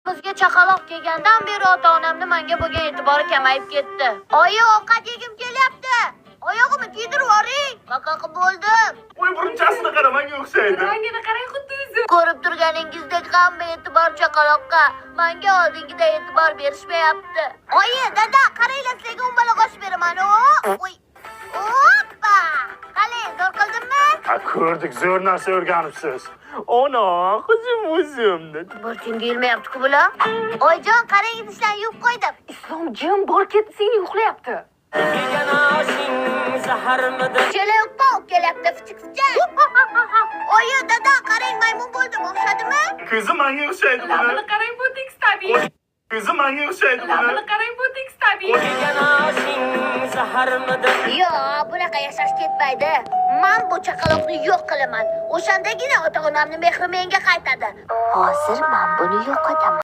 Bizga chaqaloq kelgandan beri ota-onamni menga bo'lgan e'tibori kamayib ketdi. Oyi, ovqat yegim kelyapti. Oyog'imni kiydirib yuboring. Qanaqa bo'ldim? Voy, burunchasini qara, menga o'xshaydi. Rangini qarang, xuddi o'zi. Ko'rib turganingizdek, hamma e'tibor chaqaloqqa. Menga oldingiday e'tibor berishmayapti. Oyi, dada, qaranglar, sizlarga umbaloq oshib beraman. O, oy. Oppa! Qalay, zo'r qildimmi? Ha, ko'rdik, zo'r narsa o'rganibsiz. Ona, qizim o'zimni. Bir kunga ilmayapti-ku bular. Oyijon, qarang, idishlarni yuvib qo'ydim. Islom jim bor, ketdi, singling uxlayapti. Chelevpa olib kelyapti, fichik fichik. Oyi, dada, qarang, maymun bo'ldim, o'xshadimi? Ko'zi menga o'xshaydi buni. Labini qarang, botoks tabiiy. Ko'zi menga o'xshaydi buni. Labini qarang, botoks tabiiy. Yo'q, bunaqa yashash ketmaydi. Man bu chaqaloqni yo'q qilaman. O'shandagina ota-onamni mehri menga qaytadi. Hozir man buni yo'qotaman.